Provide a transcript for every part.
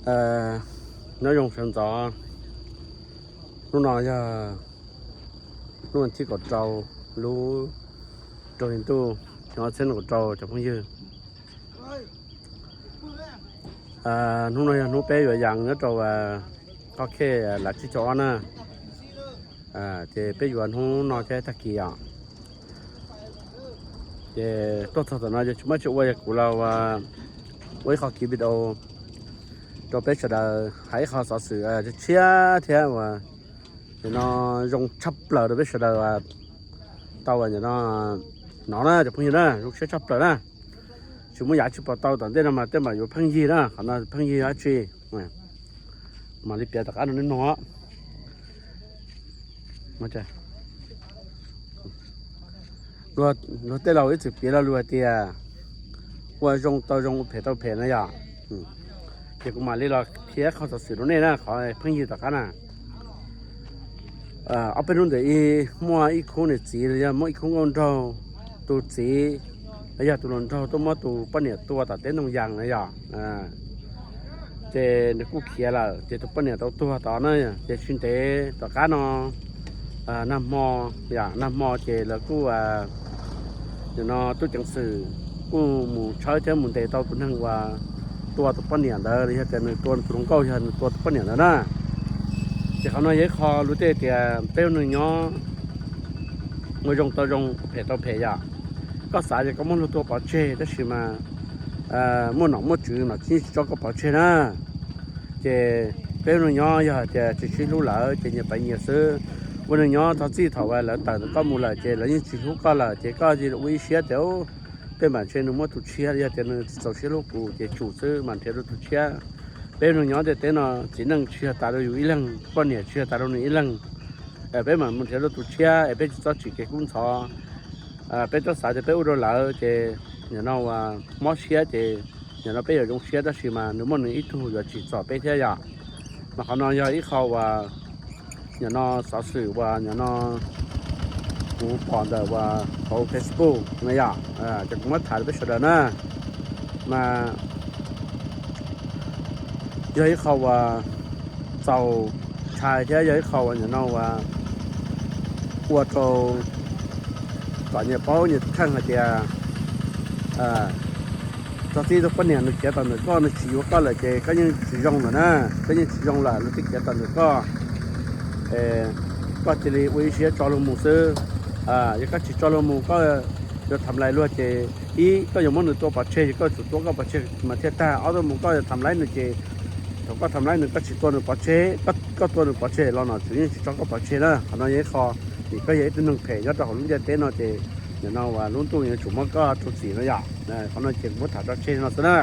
Nyob zoo sawv ntxov, hnub no yog hnub thib kaum rau lub rau hli ntuj xyoo ob txhiab nees nkaum rau cov phooj ywg. Hnub no yog hnub peb yuav yees nyob rau qhov khej lav tsib caug ob na, ces peb yuav hnub no thiab tag kis os. Ces tuaj txog tom no ces tsis muaj tsis ua, yog kuv los ua ib qho kiv video rau peb sawv daws hais ib qho xov xwm tshiab thiab uas nim no zoo tshaj plaws rau peb sawv daws tau nim no hnov na cov phooj ywg na, zoo siab tshaj plaws na. Tsis muaj yam tsis pom tau tom ntej no mas tej mam yuav pheej yig na, qhov no pheej yig dab tsi. Mam li piav tom qab no nej mloog. Luag tej laus ib txwm piav lo lus hais tias ua zoo tau zoo, ua phem tau phem na yom. Ces kuv mam li los qhia qhov xov xwm rau nej na, qhov pheej yig tom qab na. Ob peb hnub ntawd muaj ib khub niam txiv los yog muaj ib khub nkauj nraug, tus txiv los yog tus hluas nraug tuaj muab tus poj niam tua tom teb ntoo yas na yom. Ces nws kuj khiav lawm ces tus poj niam tau tuag tod na. Ces tsis ntev tom qab no, nag hmo, nag hmo ces lawv kuj, nim no tub ceev xwm kuj mus tshawb thiab mus ntes tau tus neeg uas tua tus poj niam ntawd los yog tias nws tua, tus hluas nkauj yog nws tua tus poj niam ntawd na. Ces qhov no yog ib qho lus tej tias peb ua neeg nyob ua zoo tau zoo, phem tau phem yom. Koj xav ces koj muab luag tua pov tseg tab sis mas muaj nom muaj tswv mas tsis tso koj pov tseg na. Ces peb ua neeg nyob yog hais tias tsis sib hlub lawm ces nyias pais nyias xwb. Ua neeg nyob txog txij thaum uas lawv tawm ntawm koj mus lawm ces lawv yeej tsis hlub koj lawm ces koj ua ib siab tias peb mam ntshe nws muaj tus tshiab, yog tias nws tsis txaus siab hlub kuv ces tsum xwb mam nrhiav rau tus tshiab. Peb ua neeg nyob ntiaj teb no txiv neej tsis yog tas rau yus ib leeg, poj niam tsis yog tas rau nws ib leeg. Peb mam mus nrhiav rau tus tshiab es peb tsis txhob tsim kev kub ntxhov. Peb txhob xav tias peb ua rau lawv ces nim no uas mob siab ces nim no peb yuav zoo siab tab sis mas nws muaj nws ib tug yuav tsim txom peb thiab yom. Mas qhov no yog ib qho uas nim no xov xwm uas nim no kuv pom ntawm uas hauv Facebook na yom, ces kuv muab tham rau peb sawv daws na. Mas yog ib qho uas txaus ntshai thiab yog ib qho uas nim no uas ua rau kom nyias paub nyias kheej hais tias txog txij tus poj niam nws khiav tawm ntawm koj, nws tsis yuav koj lawm ces koj yeej tsis zoo lawm na, koj yeej tsis zoo lawm, nws twb khiav tawm ntawm koj. Koj cia li ua ib siab tso luag mus xwb. Yog koj tsis tso luag mus, koj yuav tham lais luag ces ib, koj yuav muab nws tua pov tseg ces koj tsum tua koj pov tseg mas thiaj tag. Ob tuaj mus koj yuav tham lais nws ces thaum koj tham lais nws koj tsis tua nws pov tseg, koj tua nws pov tseg los nom tswv yeej tsis tso koj pov tseg na. Qhov no yog ib qho, vim koj yog ib tug neeg phem nyob rau hauv lub ntiaj teb no ces nim no uas lub ntuj yuav tsum muab koj rau txim no yom. Qhov no ces kuv muab tham tso tseg no xwb na.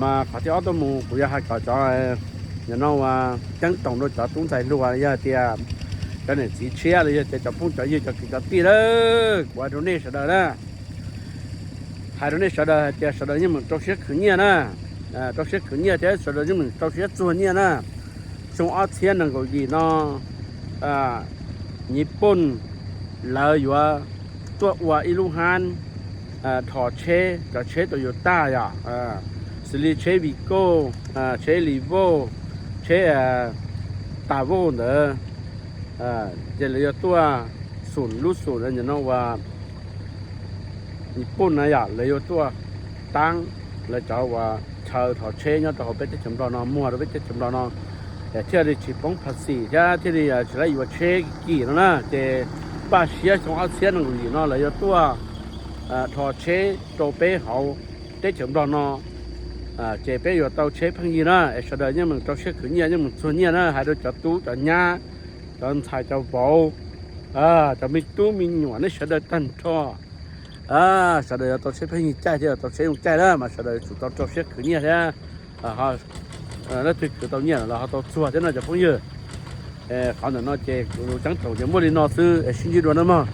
Mas qhov thib ob tuaj mus kuv yog hais kom cov, nim no uas ceeb toom rau cov tub ntxhais hluas yog hais tias cov niam txiv tshiab los yog tias cov phooj cov ywg cov kwv cov tij na, kuv hais rau nej sawv daws na, hais rau nej sawv daws hais tias sawv daws yeej meem rau siab khwv nyiaj na, rau siab khwv nyiaj thiab sawv daws yeej meem rau siab txuag nyiaj na. Xyoo ob txhiab nees nkaum yim no, Nyij Pooj lawv yuav tuaj ua ib lub hab dhos tsheb, cov tsheb Toyota yom, xws li tsheb Vigo, tsheb Revo, tsheb Tavo ntawd, ces lawv yuav tuaj xum lub xum nim no uas Nyij Pooj na yom, lawv yuav tuaj taab lawv cov uas chaw dhos tsheb nyob rau hauv peb teb chaws Nplog no muag rau peb teb chaws Nplog no, thiaj li tsis poob pha xim thiab thiaj li tsis laib yuav tsheb kim no na. Ces npaj siab xyoo ob txhiab nees nkaum yim no lawv yuav tuaj dhos tsheb rau peb hauv teb chaws Nplog no, ces peb yuav tau tsheb pheej yig na. Es sawv daws yeej meem rau siab khwv nyiaj, yeej meem txuag nyiaj na, hais rau cov tub cov nyab, cov ntxhais cov vauv, cov me tub me nyuam, nej sawv daws tag nrho, sawv daws yuav tau tsheb pheej yig caij thiab yuav tau tsheb zoo caij na, mas sawv daws yuav tsum tau rau siab khwv nyiaj thiab. Leej twg khwv tau nyiaj los ho tau txuag thiab no cov phooj ywg. Qhov ntawm no ces kuv ceeb toom ces muaj li no xwb es sib ntsib dua na mog.